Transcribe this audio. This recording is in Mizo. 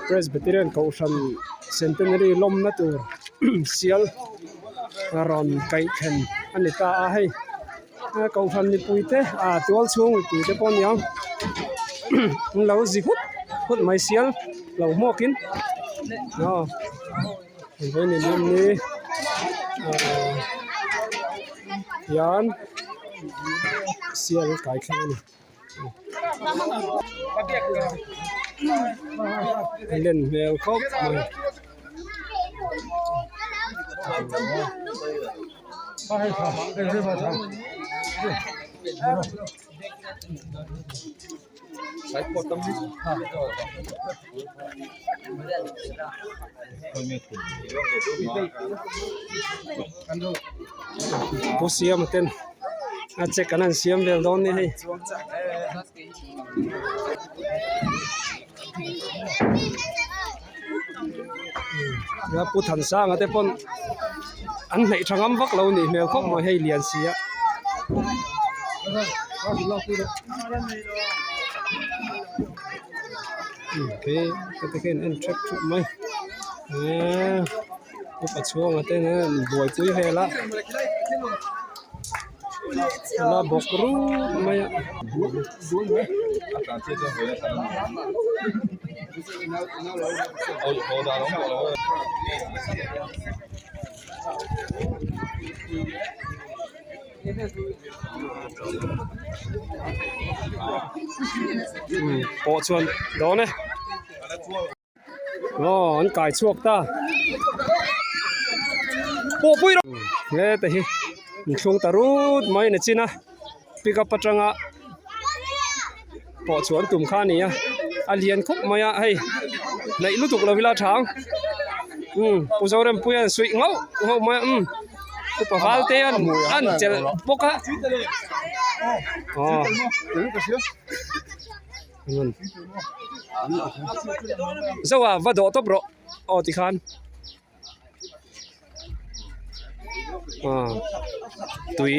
Presbyterian kohhran centenary lawmna tur sial rawn kaih thlen a ni ta a hei kohhran mipui te ah tual chhung mipui te pawh a ni ang an lo zi hut hut mai sial lo hmuak in aw vawiin in awm ni ah hian sial kai thleng a ni. Len hmel khawp mai. Pu Siama ten a check an han siam vel dawn nia hei. Pu Thansanga te pawn an hnaih tha ngam vak lo nih hmel khawp mai hei lian si a. Khi te khian en hrep thup mai eee upa chhuanga te hian buaipui vel a la bawk rut mai a. Pawh chuan dawn e aw an kai chhuak ta pawh pui rawh heta hi an thlung ta rut mai na chin a pick up atanga pawh chuan tum kha a ni a a lian khawp mai a hei hnaih lutuk lo ila tha ang umm Pu Zorempuia an suih nghauh nghauh mai a umm upa Valte an an chelh bawk a aw Zoa va dawh tawp rawh aw tikhan. Tui.